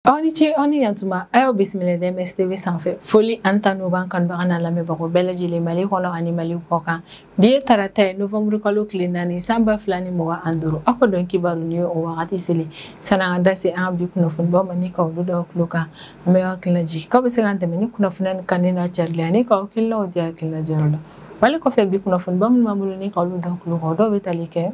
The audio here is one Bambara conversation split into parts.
Aw ni ce aw ni yantuma a y'aw bisimila DMS TV sanfɛ foli an ta n'o b'an kanubaga n'a lamɛnbagaw bɛɛ lajɛlen Mali kɔnɔ ani Mali kɔ kan bi ye tarata ye novembre kalo tile 4 san 2025 aw ka dɔn kibaru ni ye o wagati selen sanni an ka da se an ka bi kunnafonibaw ma ni ka olu da tulo kan an bɛ aw hakilina jigin k'aw bɛ se k'an dɛmɛ ni kunnafoniya nin kanuni n'a carili ani k'aw hakilinaw di hakilina diyɔrɔ la wale kɔfɛ bi kunnafoniba minnu b'an bolo ni ka olu da tulo kan o dɔw bɛ tali kɛ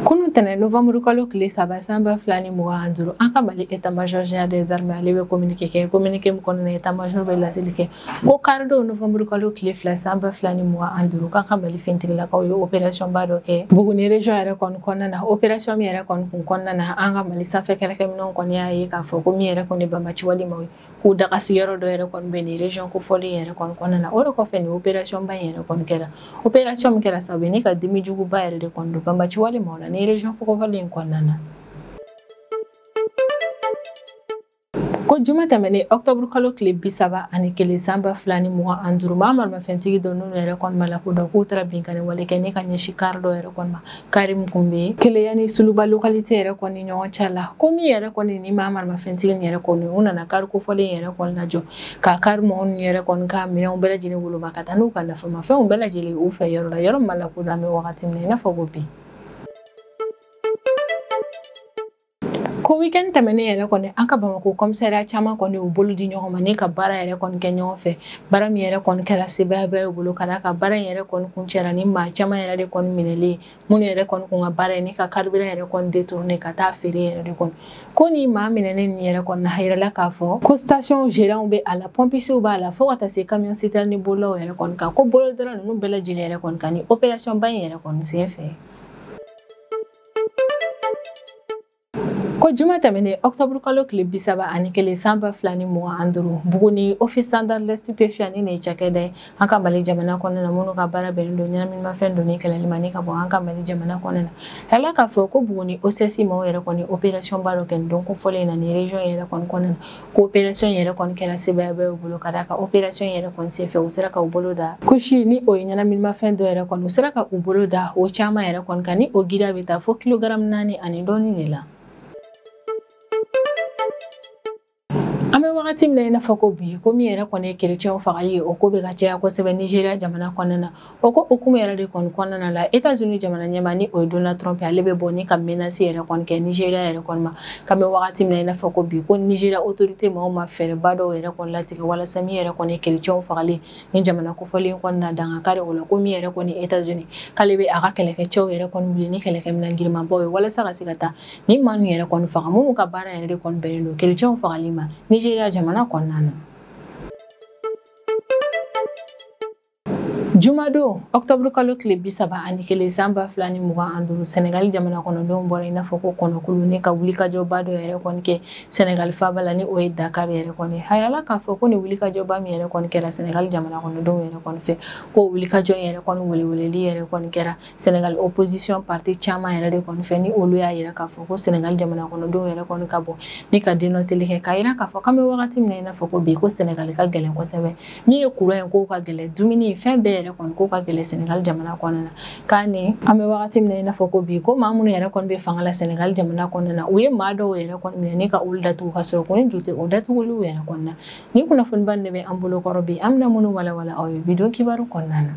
Kunu tɛnɛ novembre kalo tile 3 san 2025 an ka Mali état major général des armées ale bɛ communiqué kɛ communiqué min kɔnɔna na état major bɛ laseli kɛ ko karidon novembre kalo tile 2 san 2025 k'an ka Mali finitigilakaw ye opération ba dɔ kɛ Buguni région yɛrɛ kɔni kɔnɔna na opération min yɛrɛ kɔni kun kɔnɔna na an ka Mali sanfɛ kɛlɛkɛminɛnw kɔni y'a ye k'a fɔ ko min yɛrɛ kɔni banbaci walima k'u daga sigiyɔrɔ dɔ yɛrɛ kɔni bɛ nin région kofɔlen yɛrɛ kɔni kɔnɔna na o de kɔfɛ nin opération ba in yɛrɛ kɔni kɛra opération min kɛra sababu ye ni ka dimi juguba yɛrɛ de kɔni don banbaci wale maaw la nin région kofɔlen in kɔnɔna na. Ko juma tɛmɛnen octobre kalo tile 31 san 2025 maa maramafɛntigi dɔ minnu yɛrɛ kɔni ma lakodɔn k'u taara binkanni wale kɛ ni ka ɲɛsin kari dɔ yɛrɛ kɔni ma kari min kun bɛ Keleya ni Suluba localité yɛrɛ kɔni ɲɔgɔn cɛ la ko min yɛrɛ kɔni ni maa maramafɛntigi nin yɛrɛ kɔni u nana kari kofɔlen yɛrɛ kɔni lajɔ ka kari mɔgɔ ninnu yɛrɛ kɔni ka minɛnw bɛɛ lajɛlen woloma ka taa n'u ka nafamafɛnw bɛɛ lajɛlen u fɛ yɔrɔ la yɔrɔ min ma lakodɔn an bɛ wagati min na i n'a fɔ ko bi. Ko weekend tɛmɛnen yɛrɛ kɔni an ka Bamakɔ commissariat caman kɔni u bolo di ɲɔgɔn ma ni ka baara yɛrɛ kɔni kɛ ɲɔgɔn fɛ baara min yɛrɛ kɔni kɛra sebaayaba ye u bolo ka d'a kan baara in yɛrɛ kɔni kuncɛra ni maa caman yɛrɛ de kɔni minɛlen minnu yɛrɛ kɔni kun ka baara ye ni ka carburant yɛrɛ kɔni détourné ka taa feere yɛrɛ de kɔni ko ni maa minɛnen nin yɛrɛ kɔni na a yirala k'a fɔ ko station gérant bɛ a la pompistew b'a la fo ka taa se camion citerne bolilaw yɛrɛ kɔni kan ko bolodara ninnu bɛɛ lajɛlen yɛrɛ kɔni kan ni opération ba in yɛrɛ kɔni sen fɛ. Ko juma tɛmɛnen octobre kalo tile 31 san 2025 Buguni office central des stupéfiants ni nin ye cakɛda ye an ka Mali jamana kɔnɔna na minnu ka baara bɛnnen don ɲɛnaminimafɛn donni kɛlɛli ma ni ka bɔ an ka Mali jamana kɔnɔna na yala k'a fɔ ko Buguni OCS maaw yɛrɛ kɔni opération ba dɔ kɛ nin don kofɔlen in na nin région yɛrɛ kɔni kɔnɔna na ko opération yɛrɛ kɔni kɛra sebaayaba ye u bolo ka d'a kan opération yɛrɛ kɔni senfɛ u sera ka u bolo da kusi ni o ye ɲɛnaminimafɛn dɔ yɛrɛ kɔni u sera ka u bolo da o caman yɛrɛ kɔni kan ni o giriya bɛ taa fo kilogramme 4 ani dɔɔni de la. An bɛ wagati min na i n'a fɔ ko bi ko min yɛrɛ kɔni ye kerecɛnw fagali ye o ko bɛ ka caya kosɛbɛ Nigéria jamana kɔnɔna na o ko hukumu yɛrɛ de kɔni kɔnɔna la États-Unis jamana ɲɛmaa ni o ye Donald Trump ale bɛ bɔ ni ka menace yɛrɛ kɔni kɛ Nigéria yɛrɛ kɔni ma k'an bɛ wagati min na i n'a fɔ ko bi ko Nigéria autorité maaw ma fɛɛrɛba dɔw yɛrɛ kɔni latigɛ walasa min yɛrɛ kɔni ye kerecɛnw fagali ni jamana kofɔlen kɔni na dankari o la ko min yɛrɛ kɔni États-Unis k'ale bɛ a ka kɛlɛkɛcɛw yɛrɛ kɔni wuli ni kɛlɛkɛminɛn girinmanbaw ye walasa ka se ka taa ni maa ninnu yɛrɛ kɔni faga minnu ka baara yɛrɛ de kɔni bɛnnen don kerecɛnw fagali ma Nigéria jamana kɔnɔna na. Jumadon octobre kalo tile 31 san 2025 Senegal jamana kɔnɔdenw bɔra i n'a fɔ ko kɔnɔkulu ni ka wulikajɔba dɔ yɛrɛ kɔni kɛ Senegal faaba la ni o ye Dakar yɛrɛ kɔni a yala k'a fɔ ko ni wulikajɔba min yɛrɛ kɔni kɛra Senegal jamana kɔnɔdenw yɛrɛ kɔni fɛ ko wulikajɔ yɛrɛ kɔni weleweleli yɛrɛ kɔni kɛra Senegal opposition parti caman yɛrɛ de kɔni fɛ ni olu y'a yira k'a fɔ ko Senegal jamana kɔnɔdenw yɛrɛ kɔni ka bɔ ni ka dénonceli kɛ k'a yira k'a fɔ k'an bɛ wagati min na i n'a fɔ ko bi ko Senegal ka gɛlɛn kosɛbɛ min ye courant ye k'o ka gɛlɛn dumuni fɛn bɛɛ yɛrɛ kɔni k'o ka gɛlɛn Senegal jamana kɔnɔna na k'a ni an bɛ wagati min na i n'a fɔ ko bi ko maa minnu yɛrɛ kɔni bɛ fanga la Senegal jamana kɔnɔna na u ye maa dɔw yɛrɛ kɔni minɛ ni ka olu datugu ka sɔrɔ ko ni ju tɛ o datuguliw yɛrɛ kɔni na ni kunnafoniba nin de bɛ an bolo kɔrɔ bi an bɛna minnu walawala aw ye bi don kibaru kɔnɔna na.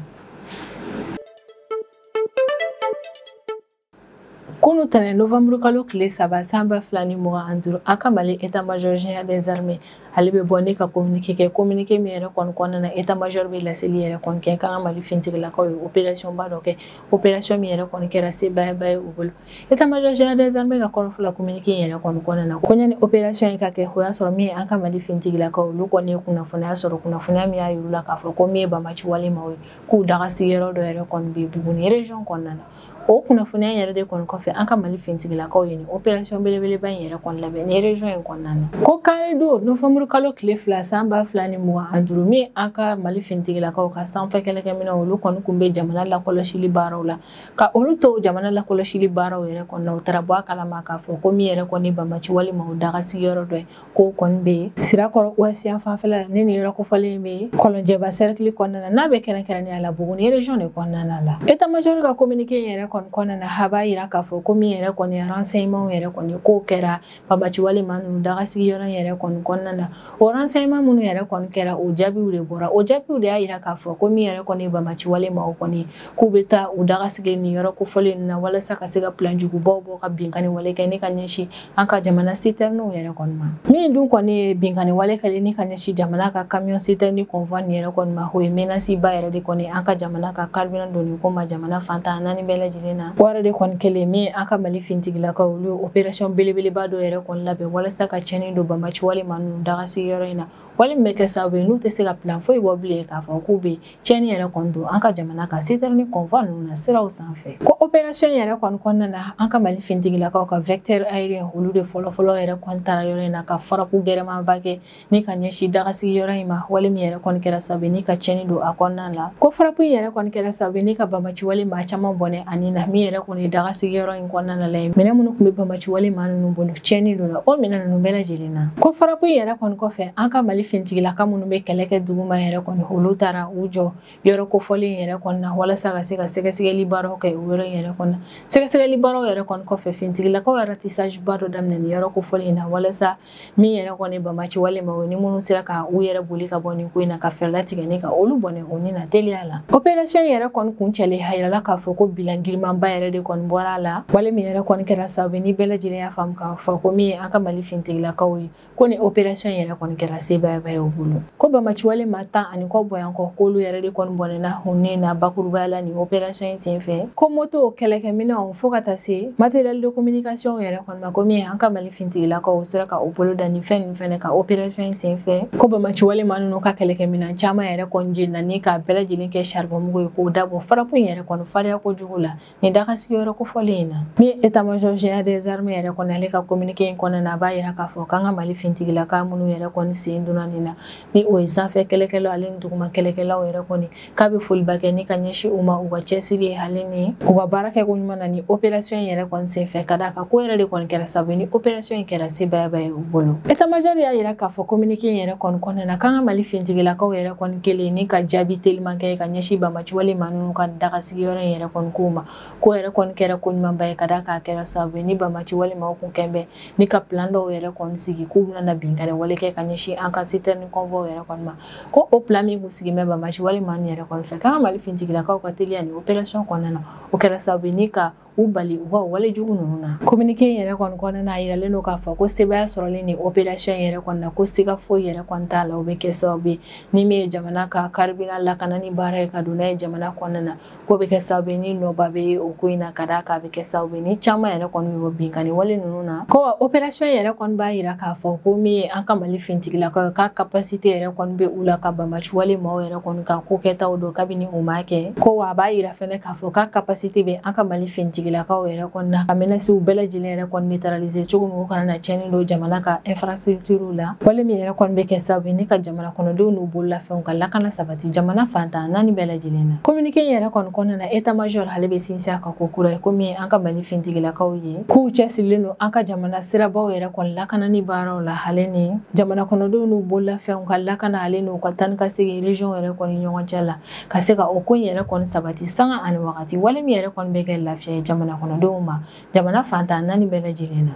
Kunu tɛnɛ novembre kalo tile 3 san 2025 an ka Mali état major général des armées ale bɛ bɔ ni ka communiqué kɛ communiqué min yɛrɛ kɔni kɔnɔna na état major bɛ laseli yɛrɛ kɔni kɛ k'an ka Mali finitigilakaw ye opération ba dɔ kɛ opération min yɛrɛ kɔni kɛra sebaayaba ye u bolo état major général des armées ka kɔrɔfɔ la communiqué yɛrɛ kɔni kɔnɔna na ko ɲani opération in ka kɛ o y'a sɔrɔ min ye an ka Mali finitigilakaw olu kɔni ye kunnafoniya sɔrɔ kunnafoniya min y'a yir'u la k'a fɔ ko min ye banbaci wale maaw ye k'u daga sigiyɔrɔ dɔ yɛrɛ kɔni bɛ Buguni région kɔnɔna na o kunnafoniya yɛrɛ de kɔni kɔfɛ an ka Mali finitigilakaw ye nin opération belebeleba in yɛrɛ kɔni labɛn nin région in kɔnɔna na ko karidon novembre kalo tile 2 san 2025 min an ka Mali finitigilakaw ka sanfɛ kɛlɛkɛminɛnw olu kɔni kun bɛ jamana lakɔlɔsili baaraw la ka olu to jamana lakɔlɔsili baaraw yɛrɛ kɔni na u taara bɔ a kalama k'a fɔ ko min yɛrɛ kɔni banbaci walima u daga sigiyɔrɔ dɔ ye k'o kɔni bɛ yen Sirakɔrɔ ouest yan fanfɛla la ni nin yɔrɔ kofɔlen bɛ Kɔlɔnjɛba cercle kɔnɔna na n'a bɛ kɛrɛnkɛrɛnnenya la Buguni région de kɔnɔna la état major ka communiqué yɛrɛ kɔni kɔnɔna na, a b'a yira k'a fɔ ko min yɛrɛ kɔni renseignement yɛrɛ kɔni k'o kɛra banbaciwale maa ninnu dagasigiyɔrɔ yɛrɛ kɔni kɔnɔna na. O renseignement minnu yɛrɛ kɔni kɛra, o jaabiw de bɔra. O jaabiw de y'a yira k'a fɔ ko min yɛrɛ kɔni banbaciwale maaw kɔni k'u bɛ taa u dagasigi nin yɔrɔ kofɔlen ninnu na walasa ka se ka plan jugubaw bɔ ka binkanni wale kɛ ni ka ɲɛsin an ka jamana citernew yɛrɛ kɔni ma. Min dun kɔni ye binkanni wale kɛlen ni ka ɲɛsin jamana ka camion citerne convoi nin yɛrɛ kɔni ma, o ye menace ba yɛrɛ de kɔni an ka jamana ka carburant donni ko ma jamana fantan naani bɛɛ lajɛlen na. O yɛrɛ de kɔni kɛlen min an ka Mali fintigilakaw olu ye opération belebeleba dɔ yɛrɛ kɔni labɛn walasa ka tiɲɛni don banbaciwale maa ninnu dagasigiyɔrɔ in na, wale min bɛ kɛ sababu ye n'u tɛ se ka plan foyi bɔ bilen k'a fɔ k'u bɛ tiɲɛni yɛrɛ kɔni don an ka jamana ka citerne convoi ninnu na siraw sanfɛ. Ko opération yɛrɛ kɔni kɔnɔna na, an ka Mali fintigilakaw ka vecteur aérien olu de fɔlɔfɔlɔ yɛrɛ kɔni taara yɔrɔ in na ka frappe gɛrɛmanba kɛ ni ka ɲɛsin dagasigiyɔrɔ in ma, wale min yɛrɛ kɔni kɛra sababu ye ni ka tiɲɛni don a kɔnɔna la. Ko frappe in yɛrɛ kɔni kɛra sababu ye ni ka banbaciwale maa caman bɔnɛ ani na min yɛrɛ kɔni dagasigiyɔrɔ in kɔnɔna la yen, minɛn minnu tun bɛ banbaciwale maa ninnu bolo tiɲɛni donna o minɛn ninnu bɛɛ lajɛlen na. Ko frappe in yɛrɛ kɔni kɔfɛ, an ka Mali fintigilaka minnu bɛ kɛlɛ kɛ duguma yɛrɛ kɔni olu taara u jɔ yɔrɔ kofɔlen yɛrɛ kɔni na walasa ka se ka sɛgɛsɛgɛli baaraw kɛ o yɔrɔ in yɛrɛ kɔni na. Sɛgɛsɛgɛli baaraw yɛrɛ kɔni kɔfɛ, fintigilakaw yɛrɛ ratissage ba dɔ daminɛ nin yɔrɔ kofɔlen in na walasa min yɛrɛ kɔni banbaciwale ma ni minnu sera ka u yɛrɛ boli ka bɔ nin ko in na ka fɛɛrɛ latigɛ ni ka olu bɔnɛ o ni na teliya la. Opération yɛrɛ kɔni kuncɛlen, a yirala k'a fɔ ko bilan girinmanba yɛrɛ de kɔni bɔra a la, wale min yɛrɛ kɔni kɛra sababu ye ni bɛɛ lajɛlen y'a faamu k'a fɔ ko min ye an ka Mali fintigilakaw ye, ko ni opération yɛrɛ kɔni kɛra sebaayaba ye u bolo. Ko banbaciwale maa 10 ani kɔ bɔyankɔ k'olu yɛrɛ de kɔni bɔnɛna u ni na bakurubaya la nin opération in senfɛ. Ko moto kɛlɛkɛminɛnw fo ka taa se matériel de communication yɛrɛ kɔni ma, ko min ye an ka Mali fintigilakaw sera ka u bolo da nin fɛn ninnu fɛnɛ ka opération in senfɛ. Ko banbaciwale maa ninnu ka kɛlɛkɛminɛn caman yɛrɛ kɔni jenina ni k'a bɛɛ lajɛlen kɛ charbon mugu ye k'o dabɔ frappe in yɛrɛ kɔni fariya kojugu la nin dagasigiyɔrɔ kofɔlen in na. Min ye état-major général des armées yɛrɛ kɔni ale ka communiqué in kɔnɔna na, a b'a yira k'a fɔ k'an ka Mali fintigilaka minnu yɛrɛ kɔni sen donna nin na, ni o ye sanfɛ kɛlɛkɛlaw ale ni duguma kɛlɛkɛlaw yɛrɛ kɔni, k'a bɛ foliba kɛ ni ka ɲɛsin u ma u ka cɛsiri ye ale ni u ka baara kɛko ɲuman na ni opération in yɛrɛ kɔni senfɛ, ka d'a kan ko yɛrɛ de kɔni kɛra sababu ye ni opération in kɛra sebaayaba ye u bolo. État-major y'a yira k'a fɔ communiqué in yɛrɛ kɔni kɔnɔna na k'an ka Mali fintigilakaw yɛrɛ kɔni kɛlen ni ka jaabi teliman kɛ ka ɲɛsin banbaciwale maa ninnu ka dagasigiyɔrɔ in yɛrɛ kɔni kow ma, ko yɛrɛ kɔni kɛra ko ɲumanba ye ka d'a kan a kɛra sababu ye ni banbaciwale maaw kun kɛn bɛ ni ka plan dɔw yɛrɛ kɔni sigi k'u bɛna na binkanni wale kɛ ka ɲɛsin an ka citerne convoi yɛrɛ kɔni ma. Ko o plan min kun sigilen bɛ banbaciwale maa ninnu yɛrɛ kɔni fɛ, k'an ka Mali fintigilakaw ka teliya ni opération kɔnɔna na, o kɛra sababu ye ni ka u bali u ka wale jugu ninnu na. Communiqué in yɛrɛ kɔni kɔnɔna na, a yiralen don k'a fɔ ko sebaaya sɔrɔlen ni opération yɛrɛ kɔni na, ko siga foyi yɛrɛ kɔni t'a la o bɛ kɛ sababu ye ni min ye jamana ka carburant lakanani baara ye ka don n'a ye jamana kɔnɔna na, k'o bɛ kɛ sababu ye ni nɔba bɛ ye o ko in na, ka d'a kan a bɛ kɛ sababu ye ni caman yɛrɛ kɔni bɛ bɔ binkanni wale ninnu na. Ko opération yɛrɛ kɔni b'a yira k'a fɔ ko min ye an ka Mali fintigilakaw ye, k'a capacité yɛrɛ kɔni bɛ u la ka banbaciwale maaw yɛrɛ kɔni ka ko kɛtaw dɔn kabini u m'a kɛ. Ko wa a b'a yira fɛnɛ k'a fɔ k'a capacité bɛ an ka Mali fintigilakaw yɛrɛ kɔni na ka menaces bɛɛ lajɛlen yɛrɛ kɔni neutraliser cogo min u kana na tiɲɛni don jamana ka infrastructure la, wale min yɛrɛ kɔni bɛ kɛ sababu ye ni ka jamana kɔnɔdenw n'u bololafɛnw ka lakana sabati jamana fantan naani bɛɛ lajɛlen na. Communiqué in yɛrɛ kɔni kɔnɔna na, état-major ale bɛ sinsin a kan ko kura ye ko min ye an ka Mali fintigilakaw ye, k'u cɛsirilen don an ka jamana sirabaw yɛrɛ kɔni lakanani baaraw la, ale ni jamana kɔnɔdenw n'u bololafɛnw ka lakana ale n'u ka taa ni ka segin région yɛrɛ kɔni ɲɔgɔn cɛ la, ka se ka o ko in yɛrɛ kɔni sabati sanga ani wagati, wale min yɛrɛ kɔni bɛ kɛ lafiya ye jamana kɔnɔdenw ma jamana fantan naani bɛɛ lajɛlen na.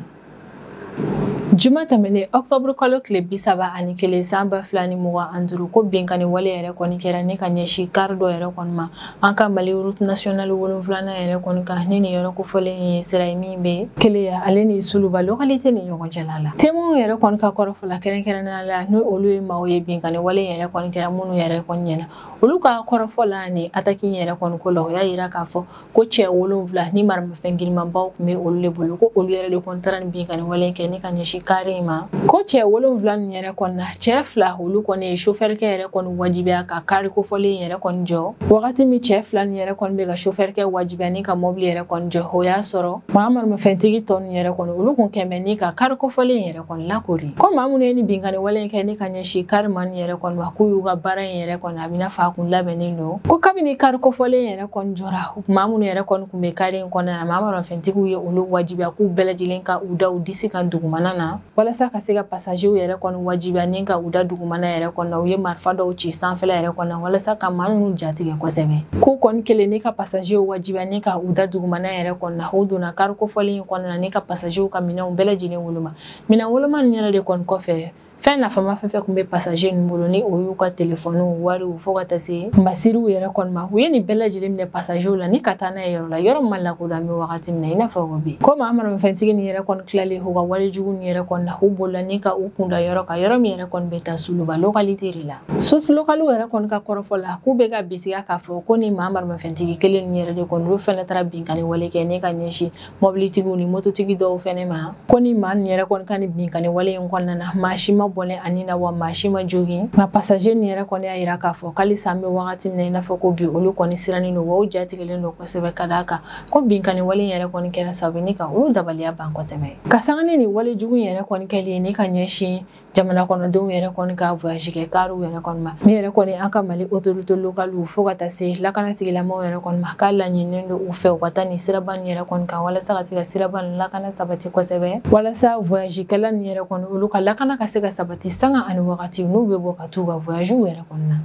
Juma tɛmɛnen octobre kalo tile 31 san 2025, ko binkanni wale yɛrɛ kɔni kɛra ne ka ɲɛsin kari dɔ yɛrɛ kɔni ma an ka Mali route nationale 7nan yɛrɛ kɔni kan, ni nin yɔrɔ kofɔlen ye sira ye min bɛ Keleya ale ni Suluba localité ni ɲɔgɔn cɛla la. Témoins yɛrɛ kɔni ka kɔrɔfɔ la kɛrɛnkɛrɛnnenya la, ni olu ye maaw ye binkanni wale yɛrɛ kɔni kɛra minnu yɛrɛ kɔni ɲɛna, olu ka kɔrɔfɔ la ni attaque in yɛrɛ kɔni ko la, o y'a yira k'a fɔ ko cɛ 7 ni maramafɛn girinmanbaw tun bɛ olu de bolo, ko olu yɛrɛ de kɔni taara ni binkanni wale kɛ ni ka ɲɛsin kari in ma. Ko cɛ 7 nin yɛrɛ kɔni na, cɛ 2 olu kɔni ye chauffeur kɛ yɛrɛ kɔni wajibiya ka kari kofɔlen yɛrɛ kɔni jɔ. Wagati min cɛ 2 nin yɛrɛ kɔni bɛ ka chauffeur kɛ wajibiya ni ka mobili yɛrɛ kɔni jɔ, o y'a sɔrɔ maa maramafɛntigi tɔ ninnu yɛrɛ kɔni olu kun kɛn bɛ ni ka kari kofɔlen yɛrɛ kɔni lakori. Ko maa minnu ye ni binkanni wale in kɛ ni ka ɲɛsin kari ma nin yɛrɛ kɔni ma, k'u y'u ka baara in yɛrɛ kɔni a bɛ n'a fɔ a kun labɛnnen don. Ko kabini kari kofɔlen yɛrɛ kɔni jɔra, maa minnu yɛrɛ kɔni kun bɛ kari in kɔnɔna na, maa maramafɛntigiw ye olu wajibiya k'u bɛɛ lajɛlen ka u da u disi kan dugumana na. na walasa ka se ka passagerw yɛrɛ kɔni wajibiya ni ka u da dugumana yɛrɛ kɔni na. U ye marifa dɔw ci sanfɛla yɛrɛ kɔni na walasa ka maa ninnu jatigɛ kosɛbɛ. K'u kɔni kelen ni ka passagerw wajibiya ni ka u da dugumana yɛrɛ kɔni na, u donna kari kofɔlen in kɔnɔna na ni ka passagerw ka minɛnw bɛɛ lajɛlen woloma. Minɛn woloma ninnu yɛrɛ de kɔni kɔfɛ, fɛn nafama fɛn fɛn tun bɛ passager ninnu bolo ni o y'u ka telefɔniw, wariw, fo ka taa se masiriw yɛrɛ kɔni ma, u ye nin bɛɛ lajɛlen minɛ passagerw la ni ka taa n'a ye yɔrɔ la, yɔrɔ min ma lakodɔn an bɛ wagati min na i n'a fɔ ko bi. Ko maa maramafɛntigi nin yɛrɛ kɔni tilalen u ka wale jugu nin yɛrɛ kɔni na, u bolila ni ka u kunda yɔrɔ kan, yɔrɔ min yɛrɛ kɔni bɛ taa Suluba localité de la. Source locale yɛrɛ kɔni ka kɔrɔfɔ la, k'u bɛ ka bisigiya k'a fɔ ko ni maa maramafɛntigi kelen nin yɛrɛ de kɔni olu fɛnɛ taara binkanni wale kɛ ne ka ɲɛsin mobilitigiw ni mototigi dɔw fɛnɛ ma. Ko ni maa nin yɛrɛ kɔni ka nin binkanni wale in kɔnɔna na, maa si ma bɔnɛ ani na wa maa si ma jogin. Nka passager nin yɛrɛ kɔni y'a yira k'a fɔ k'alisa an bɛ wagati min na i n'a fɔ ko bi, olu kɔni sirannen don wa u jatigɛlen don kosɛbɛ, ka d'a kan ko binkanni wale in yɛrɛ kɔni kɛra sababu ni ka olu dabaliya ban kosɛbɛ. Ka sanga ni nin wale jugu in yɛrɛ kɔni kɛlen ye ni ka ɲɛsin jamana kɔnɔdenw yɛrɛ kɔni ka voyage kɛ kariw yɛrɛ kɔni ma, min yɛrɛ kɔni an ka Mali autorité locale fo ka taa se lakana tigilamɔgɔw yɛrɛ kɔni ma, k'a laɲininen don u fɛ u ka taa nin siraba nin yɛrɛ kɔni kan walasa ka se ka siraba nin lakana sabati kosɛbɛ, walasa voyage kɛla nin yɛrɛ kɔni olu ka lakana ka se ka sabati sanga ani wagati n'u bɛ bɔ ka t'u ka voyage yɛrɛ kɔni na.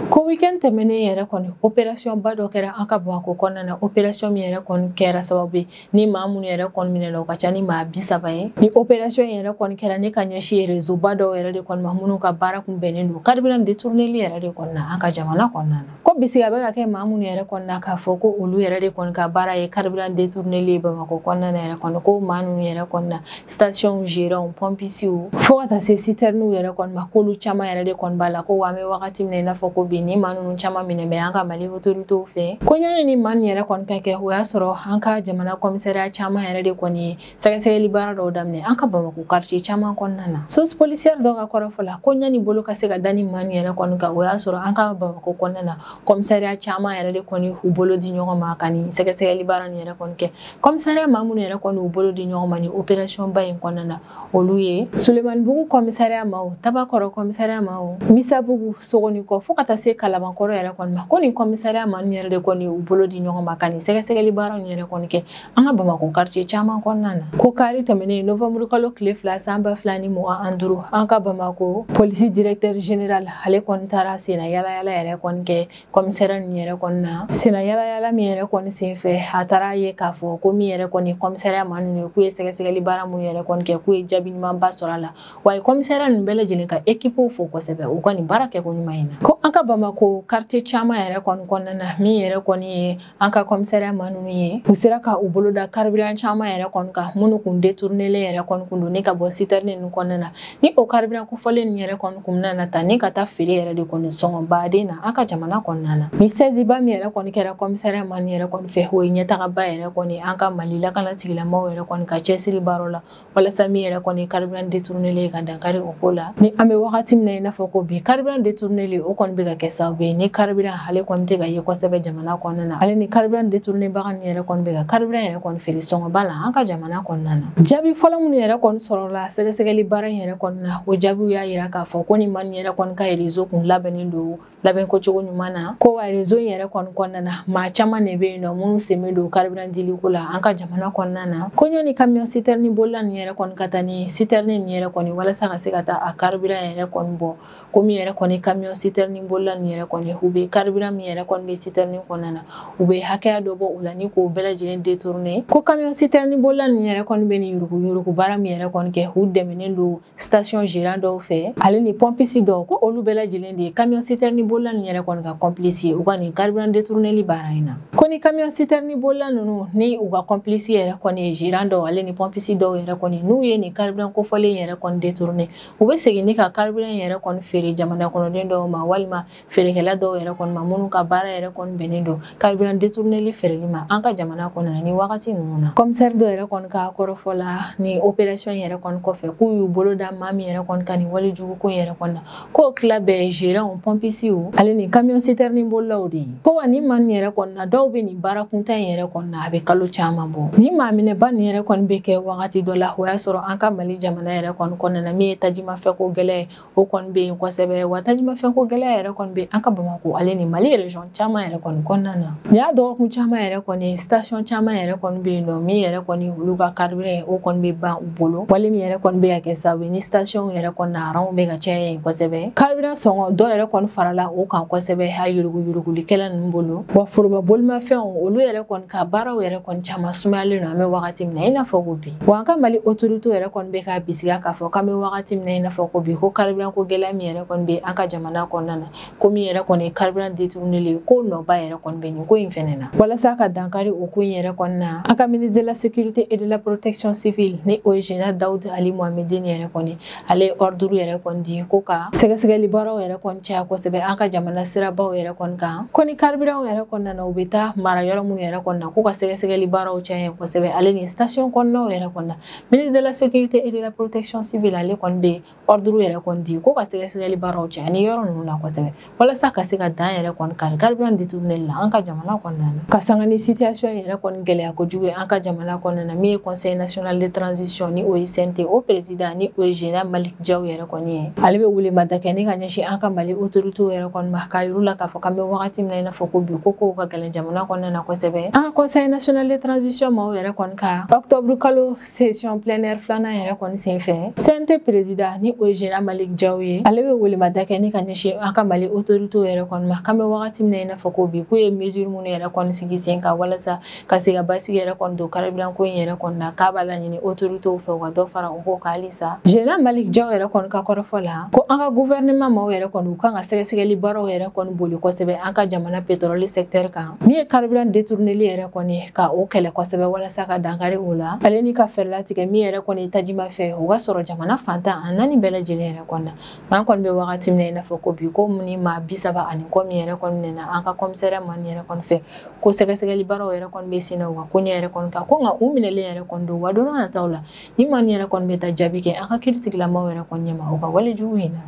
Ko weekend tɛmɛnen yɛrɛ kɔni, opération ba dɔ kɛra an ka Bamakɔ kɔnɔna na, opération min yɛrɛ kɔni kɛra sababu ye ni maa minnu yɛrɛ kɔni minɛna, o ka ca ni maa 30 ye. Ni opération yɛrɛ kɔni kɛra ne ka ɲɛsin réseau ba dɔw yɛrɛ de kɔni ma, minnu ka baara kun bɛnnen don carburant détourneli yɛrɛ de kɔni na an ka jamana kɔnɔna na. Ko bisigiya bɛ ka kɛ maa minnu yɛrɛ kɔni na k'a fɔ ko olu yɛrɛ de kɔni ka baara ye carburant détourneli ye Bamakɔ kɔnɔna na yɛrɛ kɔni, ko maa ninnu yɛrɛ kɔni na station gérants, pompistes, fo ka taa se citernes yɛrɛ kɔni ma, k'olu caman yɛrɛ de kɔni b'a la. Ko wa an bɛ wagati min na i n'a fɔ ko bi, ni maa ninnu caman minɛ bɛ an ka Mali autorités fɛ. Ko ɲani ni maa nin yɛrɛ kɔni ka kɛ, o y'a sɔrɔ an ka jamana commissariat caman yɛrɛ de kɔni ye sɛgɛsɛgɛli baara dɔw daminɛ an ka Bamakɔ quartier caman kɔnɔna na. Source policière dɔw ka kɔrɔfɔ la, ko ɲani bolo ka se ka da ni maa nin yɛrɛ kɔni kan, o y'a sɔrɔ an ka Bamakɔ kɔnɔna na commissariat caman yɛrɛ de kɔni u bolo di ɲɔgɔn ma ka nin sɛgɛsɛgɛli baara nin yɛrɛ kɔni kɛ. Commissariat maa minnu yɛrɛ kɔni u bolo di ɲɔgɔn ma ni opération ba in kɔnɔna na, olu ye Sulemanibugu commissariat maaw, Tabakɔrɔ commissariat maaw, Misabugu, Sogonikɔ, fo ka taa se Kalabankɔrɔ yɛrɛ kɔni ma. Ko nin commissariat maa ninnu yɛrɛ de kɔni u bolo di ɲɔgɔn ma ka nin sɛgɛsɛgɛli baara nin yɛrɛ kɔni kɛ an ka Bamakɔ quartier caman kɔnɔna na. Ko kari tɛmɛnen novembre kalo tile 2 san 2025, an ka Bamakɔ police directeur général ale kɔni taara senna yala yala yɛrɛ kɔni kɛ commissariat nin yɛrɛ kɔni na. Senna yala yala min yɛrɛ kɔni senfɛ, a taara ye k'a fɔ ko min yɛrɛ kɔni commissariat maa ninnu ye, k'u ye sɛgɛsɛgɛli baara minnu yɛrɛ kɔni kɛ, k'u ye jaabi ɲumanba sɔrɔ a la. Wa ye commissariat ninnu bɛɛ lajɛlen ka équipe fo kosɛbɛ u ka nin baara kɛko ɲuman in na. Ko an ka Bamakɔ quartier caman yɛrɛ kɔni kɔnɔna na, min yɛrɛ kɔni ye an ka commissariat maa ninnu ye, u sera ka u bolo da carburant caman yɛrɛ kɔni kan minnu kun détournelen yɛrɛ kɔni kun don ni ka bɔ citerne ninnu kɔnɔna na. Ni o carburant kofɔlen ninnu yɛrɛ kɔni kun bɛna ta ni ka taa feere yɛrɛ de kɔni sɔngɔbaden na an ka jamana kɔnɔna na. Ni saisie ba min yɛrɛ kɔni kɛra commissariat maa ninnu yɛrɛ kɔni fɛ, o ye ɲɛtagaba yɛrɛ kɔni an ka Mali lakana tigilamɔgɔw yɛrɛ kɔni ka cɛsiri baaraw la walasa min yɛrɛ kɔni carburant détournelen ka dankari o ko la. Ni an bɛ wagati min na i n'a fɔ ko bi, carburant détournelen o kɔni bɛ ka kɛ sababu ye ni carburant ale kɔni tɛ ka ye kosɛbɛ jamana kɔnɔna na. Ale ni carburant détourné baga ninnu yɛrɛ kɔni bɛ ka carburant yɛrɛ kɔni feere sɔngɔba la an ka jamana kɔnɔna na. Jaabi fɔlɔ minnu yɛrɛ kɔni sɔrɔla sɛgɛsɛgɛli baara in yɛrɛ kɔni na, o jaabiw y'a yira k'a fɔ ko nin maa nin yɛrɛ kɔni ka réseau kun labɛnnen don labɛn ko cogo ɲuman na. Ko wa réseau in yɛrɛ kɔni kɔnɔna na, maa caman de bɛ yen nɔ minnu sen bɛ don carburant diliko la an ka jamana kɔnɔna na. Ko ɲɔni camion citerne bolila nin yɛrɛ kɔni ka taa ni citerne nin yɛrɛ kɔni walasa ka se ka taa a carburant yɛrɛ kɔni bɔ. Ko min yɛrɛ kɔni camion citerne bolila nin yɛrɛ kɔni, u bɛ carburant min yɛrɛ kɔni bɛ citerne kɔnɔna na, u bɛ hakɛya dɔ bɔ o la ni k'o bɛɛ lajɛlen détourner. Ko camion citerne bolila nin yɛrɛ kɔni bɛ nin yurugu yurugu baara min yɛrɛ kɔni kɛ, u dɛmɛnen don station gérant dɔw fɛ ale ni pompiste dɔw, ko olu bɛɛ lajɛlen de ye camion citerne bolila nin yɛrɛ kɔni ka complice ye u ka nin carburant détourneli baara in na. Ko ni camion citerne bolila ninnu ni u ka complice yɛrɛ kɔni ye gérant dɔw ale ni pompiste dɔw yɛrɛ kɔni, n'u ye nin carburant kofɔlen yɛrɛ kɔni détourner, u bɛ segin ni ka carburant yɛrɛ kɔni feere jamana kɔnɔden dɔw ma walima feerekɛla dɔw yɛrɛ kɔni ma minnu ka baara yɛrɛ kɔni bɛnnen don carburant détourneli feereli ma an ka jamana kɔnɔ ni wagati ninnu na. Commissaire dɔw yɛrɛ kɔni ka kɔrɔfɔ la ni opération yɛrɛ kɔni kɔfɛ, k'u y'u bolo da maa min yɛrɛ kɔni ka nin wale jugu ko yɛrɛ kɔni na, k'o tila bɛɛ gérant, pompiste ale ni camion citerne bolilaw de ye. Ko wa ni maa nin yɛrɛ kɔni na, dɔw dɔw bɛ nin baara kuntan in yɛrɛ kɔni na a bɛ kalo caman bɔ. Ni maa minɛba nin yɛrɛ kɔni bɛ kɛ wagati dɔ la, o y'a sɔrɔ an ka Mali jamana yɛrɛ kɔni kɔnɔna na min ye tajimafɛnko gɛlɛya ye, o kɔni bɛ yen kosɛbɛ. Wa tajimafɛnko gɛlɛya yɛrɛ kɔni bɛ an ka Bamakɔ ale ni Mali région caman yɛrɛ kɔni kɔnɔna na. Nin y'a dɔgɔkun caman yɛrɛ kɔni, station caman yɛrɛ kɔni bɛ yen nɔ min yɛrɛ kɔni olu ka carburant o kɔni bɛ ban u bolo. Wale min yɛrɛ kɔni bɛ ka kɛ sababu ye ni station yɛrɛ kɔni na aranw bɛ ka caya yen kosɛbɛ. Carburant sɔngɔ dɔ yɛrɛ kɔni farala o kan kosɛbɛ a yuruguyurugulikɛla ninnu bolo. Wa foroba bolimafɛnw olu yɛrɛ kɔni ka baaraw yɛrɛ kɔni caman sumayalen don an bɛ wagati min na i n'a fɔ ko bi. Wa an ka Mali autorité yɛrɛ kɔni bɛ k'a bisigiya k'a fɔ k'an bɛ wagati min na i n'a fɔ ko bi, ko carburant ko gɛlɛya min yɛrɛ kɔni bɛ an ka jamana kɔnɔna na, ko min yɛrɛ kɔni ye carburant détourné ye, ko nɔba yɛrɛ kɔni bɛ nin ko in fɛnɛ na. Walasa ka dankari o ko in yɛrɛ kɔni na, an ka ministre de la sécurité et de la protection civile ni o ye général Daoud Ali Mohamedine yɛrɛ kɔni, ale ye ordre yɛrɛ kɔni di ko ka sɛgɛsɛgɛli baaraw yɛrɛ kɔni caya kosɛbɛ an ka jamana sirabaw yɛrɛ kɔni kan. Ko ni carburant yɛrɛ kɔni nana, u bɛ taa mara yɔrɔ minnu yɛrɛ kɔni na, k'u ka sɛgɛsɛgɛli baaraw caya kosɛbɛ ale ni station kɔnɔnaw yɛrɛ kɔni na. Ministre de la sécurité et de la protection civile ale kɔni bɛ ordre yɛrɛ kɔni di ko ka sɛgɛsɛgɛli baaraw caya ni yɔrɔ ninnu na kosɛbɛ, walasa ka se ka dan yɛrɛ kɔni kari carburant détourné la an ka jamana kɔnɔna na. Ka sanga ni situation yɛrɛ kɔni gɛlɛya kojugu ye an ka jamana kɔnɔna na, min ye conseil national de transition ni o ye CNT, o président ni o ye général Malick Diaw yɛrɛ kɔni ye, ale bɛ welemada kɛ ni ka ɲɛsin an ka Mali autorité yɛrɛ kɔni ma, k'a yir'u la k'a fɔ k'an bɛ wagati min na i n'a fɔ ko bi, ko kow ka gɛlɛn jamana kɔnɔna na kosɛbɛ. An ka conseil national de transition maaw yɛrɛ kɔni ka octobre kalo session plénière filanan yɛrɛ kɔni senfɛ, CNT président ni o ye général Malick Diaw ye, ale bɛ welemada kɛ ni ka ɲɛsin an ka Mali autorité yɛrɛ kɔni ma, k'an bɛ wagati min na i n'a fɔ ko bi, k'u ye mesure minnu yɛrɛ kɔni sigi sen kan walasa ka se ka basigi yɛrɛ kɔni don carburant ko in yɛrɛ kɔni na, k'a b'a laɲini autorité fɛ u ka dɔ fara o ko kan halisa. Général Malick Diaw yɛrɛ kɔni ka kɔrɔfɔ la, ko an ka gouvernement maaw yɛrɛ kɔni u kan ka sɛgɛsɛgɛli baaraw yɛrɛ kɔni boli kosɛbɛ an ka jamana pétrole secteur kan, min ye carburant détourné yɛrɛ kɔni ka o kɛlɛ kosɛbɛ walasa ka dankari o la, ale ni ka fɛɛrɛ latigɛ min yɛrɛ kɔni tajima fɛ o ka sɔrɔ jamana fantan a naani bɛɛ lajɛlen yɛrɛ kɔni na. N'an kɔni bɛ wagati min na i n'a fɔ ko bi, ko ni maa 30 ani kɔ min yɛrɛ kɔni nana an ka commissaire maa yɛrɛ kɔni fɛ, ko sɛgɛsɛgɛli baaraw yɛrɛ kɔni bɛ sen na u ka koɲɛ yɛrɛ kɔni kan, ko nka u minɛlen yɛrɛ kɔni don, wa don n'a nataw la ni maa yɛrɛ kɔni bɛ taa jaabi kɛ an ka kiiritigilamaw yɛrɛ kɔni ɲɛma u ka walejugu in na.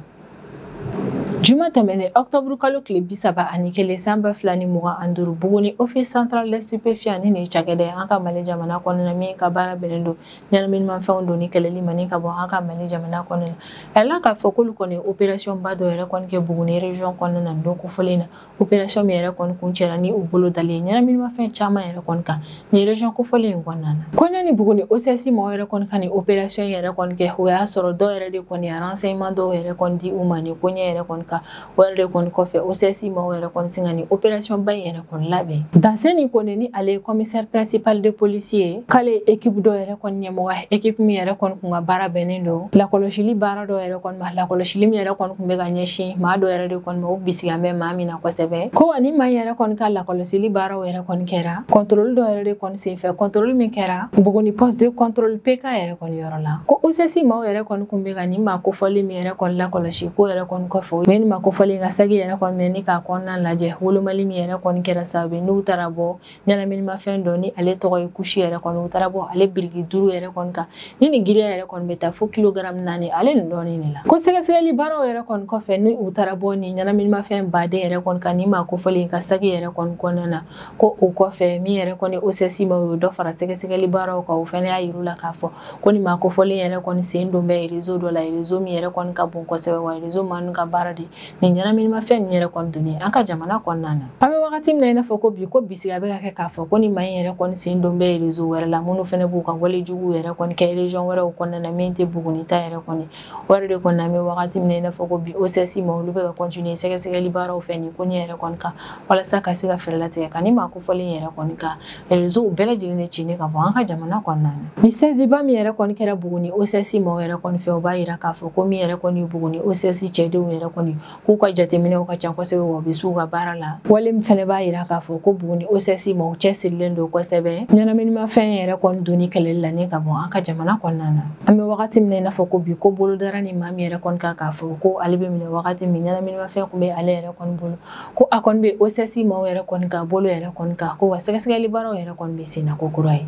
Juma tɛmɛnen octobre kalo tile 31 san 2025, Buguni office central des stupéfiants ni nin cakɛda ye an ka Mali jamana kɔnɔna min ka baara bɛnnen don ɲɛnaminimafɛnw donni kɛlɛli ma ni ka bɔ an ka Mali jamana kɔnɔna na. A yirala k'a fɔ k'olu kɔni opération ba dɔ yɛrɛ kɔni kɛ Buguni région kɔnɔna na don kofɔlen na, opération min yɛrɛ kɔni kuncɛra ni u bolo dalen ye ɲɛnaminimafɛn caman yɛrɛ kɔni kan nin région kofɔlen in kɔnɔna na. Ko ɲani Buguni OCS maaw yɛrɛ kɔni ka nin opération yɛrɛ kɔni kɛ, o y'a sɔrɔ dɔw yɛrɛ de kɔni ye renseignement dɔw yɛrɛ kɔni di u ma nin koɲɛ yɛrɛ kɔni kan. O yɛrɛ de kɔni kɔfɛ, OCS maaw yɛrɛ kɔni sin ka nin opération ba in yɛrɛ kɔni labɛn. Danseni Kone ni ale ye commissaire principal de police ye, k'ale ye équipe dɔ yɛrɛ kɔni ɲɛmɔgɔ, équipe min yɛrɛ kɔni kun ka baara bɛnnen don lakɔlɔsili baara dɔ yɛrɛ kɔni ma, lakɔlɔsili min yɛrɛ kɔni kun bɛ ka ɲɛsin maa dɔ yɛrɛ de kɔni ma, o bisigiya bɛ maa min na kosɛbɛ. Ko wa ni maa yɛrɛ kɔni ka lakɔlɔsili baaraw yɛrɛ kɔni kɛra contrôle dɔ yɛrɛ de kɔni senfɛ, contrôle min kɛra Buguni poste de contrôle PK yɛrɛ kɔni yɔrɔ la. Ko OCS maaw yɛrɛ kɔni kun bɛ ka nin maa kofɔlen min yɛrɛ kɔni lakɔlɔsi, ko yɛrɛ kɔni kɔfɛ, u ye nin maa kofɔlen ka saki yɛrɛ kɔni minɛ ni k'a kɔnɔna lajɛ, wolomali min yɛrɛ kɔni kɛra sababu ye n'u taara bɔ ɲɛnaminimafɛn dɔ ni ale tɔgɔ ye kusi yɛrɛ kɔni, u taara bɔ ale biriki 5 yɛrɛ kɔni kan ni nin giriya yɛrɛ kɔni bɛ taa fo kilogramme 4 ale nin dɔɔnin de la. Ko sɛgɛsɛgɛli baaraw yɛrɛ kɔni kɔfɛ, ni u taara bɔ nin ɲɛnaminimafɛn baden yɛrɛ kɔni kan nin maa kofɔlen ka saki yɛrɛ kɔni kɔnɔna na, ko o kɔfɛ min yɛrɛ kɔni OCS ma o ye dɔ fara sɛgɛsɛgɛli baaraw kan. O fɛnɛ y'a yir'u la k'a fɔ ko nin maa kofɔlen yɛrɛ kɔni sen don bɛ réseau dɔ la, réseau min yɛrɛ kɔni ka bon kosɛbɛ, wa réseau maa ninnu ka baara de nin ɲɛnaminimafɛn nin yɛrɛ kɔni donni an ka jamana kɔnɔna na. An bɛ wagati min na i n'a fɔ ko bi, ko bisigiya bɛ ka kɛ k'a fɔ ko nin maa in yɛrɛ kɔni sen don bɛ réseau wɛrɛ la, minnu fɛnɛ b'u ka wale juguw yɛrɛ kɔni kɛ région wɛrɛw kɔnɔna na min tɛ Buguni ta yɛrɛ kɔni. O yɛrɛ de kɔni, an bɛ wagati min na i n'a fɔ ko bi, OCS ma olu bɛ ka continuer sɛgɛsɛgɛli baaraw fɛ nin koɲɛ yɛrɛ kɔni kan, walasa ka se ka fɛɛrɛ latigɛ ka nin maa kofɔlen yɛrɛ kɔni kan réseau bɛɛ lajɛlen de ci ka bɔ an ka jamana kɔnɔna na. Ni saisie ba min yɛrɛ kɔni kɛra Buguni OCS maaw yɛrɛ kɔni fɛ, o b'a yira k'a fɔ ko min yɛrɛ kɔni Buguni OCS cɛdenw yɛrɛ kɔni k'u ka jateminɛw ka ca kosɛbɛ, wa u bɛ s'u ka baara la. Wale min fɛnɛ b'a yira k'a fɔ ko Buguni OCS maaw cɛsirilen don kosɛbɛ ɲɛnaminimafɛn yɛrɛ kɔni donni kɛlɛli la ni ka bɔ an ka jamana kɔnɔna na. An bɛ wagati min na i n'a fɔ ko bi, ko bolodara ni maa min yɛrɛ kɔni kan k'a fɔ ko ale bɛ minɛ wagati min ɲɛnaminimafɛn kun bɛ ale yɛrɛ kɔni bolo, ko a kɔni bɛ OCS maaw yɛrɛ kɔni ka bolo yɛrɛ kɔni kan, ko wa sɛgɛsɛgɛli baaraw yɛrɛ kɔni bɛ sen na ko kura ye.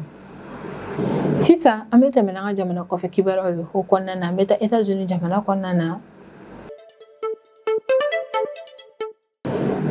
Sisan an bɛ tɛmɛ n'an ka jamana kɔfɛ kibaruyaw ye. O kɔnɔna na, an bɛ taa États-Unis jamana kɔnɔna na.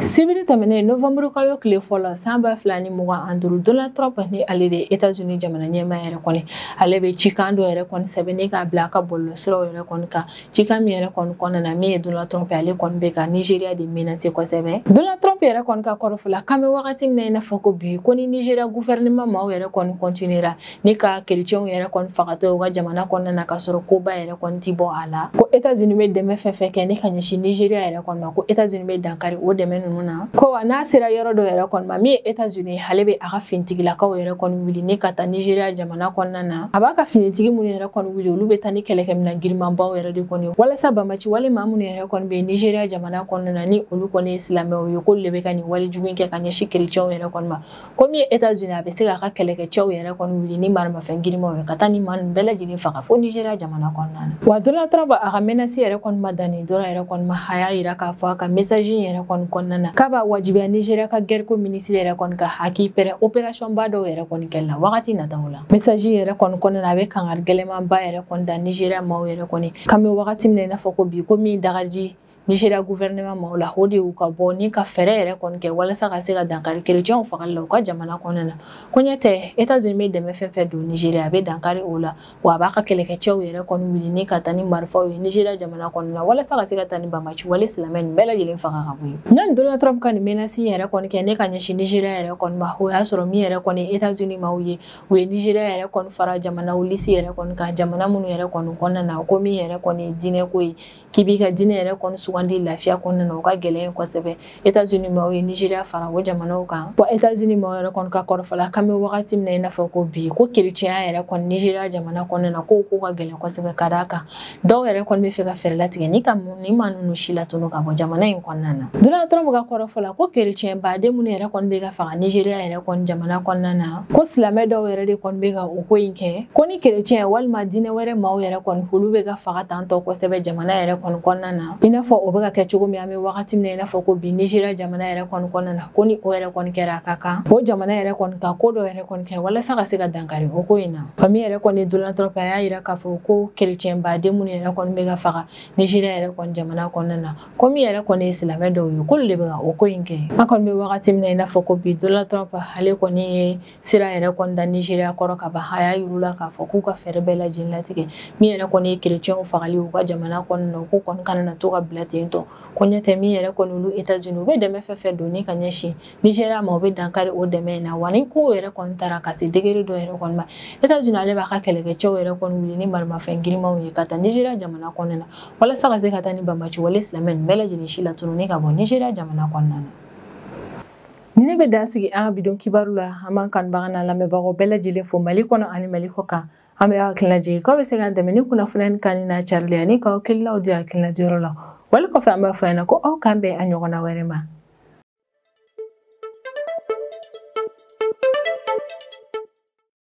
Sibiri tɛmɛnen novembre kalo tile fɔlɔ san 2025, Donald Trump ni ale de États-Unis jamana ɲɛmaa yɛrɛ kɔni, ale bɛ cikan dɔ yɛrɛ kɔni sɛbɛnni k'a bila a ka bɔlɔlɔsiraw yɛrɛ kɔni kan. Cikan min yɛrɛ kɔni kɔnɔna na, min ye Donald Trump ale kɔni bɛ ka Nigeria de menacer kosɛbɛ. Donald Trump yɛrɛ kɔni ka kɔrɔfɔ la, k'an bɛ wagati min na i n'a fɔ ko bi, ko ni Nigeria gouvernement maaw yɛrɛ kɔni continuera ni ka kerecɛnw yɛrɛ kɔni fagatɔ u ka jamana kɔnɔna na, k'a sɔrɔ koba yɛrɛ kɔni ti bɔ a la, ko États-Unis bɛ dɛmɛ fɛn fɛn kɛ ni ka ɲɛsin Nigeria yɛrɛ kɔni ma, ko États-Unis bɛ dankari o dɛmɛ ninnu na. Ko wa n'a sera yɔrɔ dɔ yɛrɛ kɔni ma, min ye États-Unis, ale bɛ a ka finitigilakaw yɛrɛ kɔni wuli ni ka taa Nigeria jamana kɔnɔna na. A b'a ka finitigi minnu yɛrɛ kɔni wuli, olu bɛ taa ni kɛlɛkɛminɛn girinmanbaw yɛrɛ de kɔni, walasa bamaci wale maa minnu yɛrɛ kɔni bɛ Nigeria jamana kɔnɔna na, ni olu kɔni ye silamɛw ye, k'olu de bɛ ka nin wale jugu in kɛ ka ɲɛsin kerecɛnw yɛrɛ kɔni ma. Ko min ye États-Unis, a bɛ se k'a ka kɛlɛkɛcɛw yɛrɛ kɔni wuli ni maramafɛn girinmanw ye ka taa ni maa ninnu bɛɛ lajɛlen faga fo Nigeria jamana kɔnɔna na. Wa Donald Trump a ka menace yɛrɛ kɔni ma dan nin dɔrɔn yɛrɛ kɔni ma, a y'a yira k'a fɔ a ka message yɛrɛ kɔni kɔnɔna na k'a b'a wajibiya Nigeria ka guerre ko ministre yɛrɛ kɔni ka a k'i pɛrɛn opération ba dɔw yɛrɛ kɔni kɛli la wagati nataw la. Message yɛrɛ kɔni kɔnɔna na, a bɛ kangari gɛlɛnmanba yɛrɛ kɔni da Nigeria maaw yɛrɛ kɔni k'an bɛ wagati min na i n'a fɔ ko bi, ko min dagaji Nigeria gouvernement maaw la, o de y'u ka bɔ ni ka fɛɛrɛ yɛrɛ kɔni kɛ walasa ka se ka dankari kerecɛnw fagali la u ka jamana kɔnɔna na. Ko ɲɛ tɛ, États-Unis bɛ dɛmɛ fɛn fɛn don Nigeria, a bɛ dankari o la, wa a b'a ka kɛlɛkɛcɛw yɛrɛ kɔni wuli ni ka taa ni marifaw ye Nigeria jamana kɔnɔna na, walasa ka se ka taa ni bamaci wale silamɛ ninnu bɛɛ lajɛlen faga ka bɔ yen. Yanni Donald Trump ka nin menace yɛrɛ kɔni kɛ ne ka ɲɛsin Nigeria yɛrɛ kɔni ma, o y'a sɔrɔ min yɛrɛ kɔni États-Unis maaw ye, u ye Nigeria yɛrɛ kɔni fara jamanaw lisi yɛrɛ kɔni kan, jamana minnu yɛrɛ kɔni kɔnɔna na, ko min yɛrɛ kɔni ye diinɛ ko ye, k'i b'i ka diinɛ yɛrɛ kɔni sugandi lafiya kɔnɔna na, o ka gɛlɛn kosɛbɛ. États-Unis maaw ye Nigeria fara o jamanaw kan. Wa États-Unis maaw yɛrɛ kɔni ka kɔrɔfɔ la, k'an bɛ wagati min na i n'a fɔ ko bi, ko kerecɛnya yɛrɛ kɔni Nigeria jamana kɔnɔna na, ko ka gɛlɛn kosɛbɛ, ka d'a kan dɔw yɛrɛ kɔni bɛ fɛ ka fɛɛrɛ latigɛ ni ka nin maa ninnu si latunu ka bɔ jamana in kɔnɔna na. Donald Trump ka kɔrɔfɔ la, ko kerecɛn baden minnu yɛrɛ kɔni bɛ ka faga Nigeria yɛrɛ kɔni jamana kɔnɔna na, ko silamɛ dɔw yɛrɛ de kɔni bɛ ka o ko in kɛ, ko ni kerecɛn walima diinɛ wɛrɛ maaw yɛrɛ kɔni olu bɛ ka faga tantɔ kosɛbɛ jamana yɛrɛ kɔni kɔnɔna na, i n'a fɔ o bɛ ka kɛ cogo min an bɛ wagati min na i n'a fɔ ko bi Nigeria jamana yɛrɛ kɔni kɔnɔna na, ko ni o yɛrɛ kɔni kɛra, a ka kan o jamana yɛrɛ kɔni ka ko dɔ yɛrɛ kɔni kɛ walasa ka se ka dankari o ko in na. Wa min yɛrɛ kɔni Donald Trump, a y'a yira k'a fɔ ko kerecɛn baden minnu yɛrɛ kɔni bɛ ka faga Nigeria yɛrɛ kɔni jamana kɔnɔna na, ko min yɛrɛ kɔni ye silamɛ dɔw ye, k'olu de bɛ ka o ko in kɛ. An kɔni bɛ wagati min na i n'a fɔ ko bi, Donald Trump ale kɔni ye sira yɛrɛ kɔni da Nigeria kɔrɔ ka ban, a y'a yir'u la k'a fɔ k'u ka fɛɛrɛ bɛɛ lajɛlen latigɛ min yɛrɛ kɔni ye kerecɛnw fagali u ka jamana kɔnɔna na, ko kɔni kana na to ka bila ten tɔ. Ko ɲɛ tɛ, min yɛrɛ kɔni olu États-Unis, u bɛ dɛmɛ fɛn fɛn don ni ka ɲɛsin Nigeria ma, u bɛ dankari o dɛmɛ in na. Wa ni kow yɛrɛ kɔni taara ka se degré dɔ yɛrɛ kɔni ma, États-Unis ale b'a ka kɛlɛkɛcɛw yɛrɛ kɔni wuli ni maramafɛn girinmanw ye ka taa Nigeria jamana kɔnɔna na, walasa ka se ka taa ni bamaci wale silamɛ ninnu bɛɛ lajɛlen si latununi ka bɔ Nigeria jamana kɔnɔna na. Ni ne bɛ dan sigi an ka bidon kibaru la, an b'an kanubaga n'an lamɛnbagaw bɛɛ lajɛlen fo Mali kɔnɔ ani Mali kɔ kan. An bɛ aw hakilina jigin k'aw bɛ se k'an dɛmɛ ni kunnafoniya kan n'a carili ani k'aw hakilinaw di hakilina diyɔrɔ la. Wali kɔfɛ, an b'a fɔ ɲɛna ko aw k'an bɛn a ɲɔgɔnna wɛrɛ ma.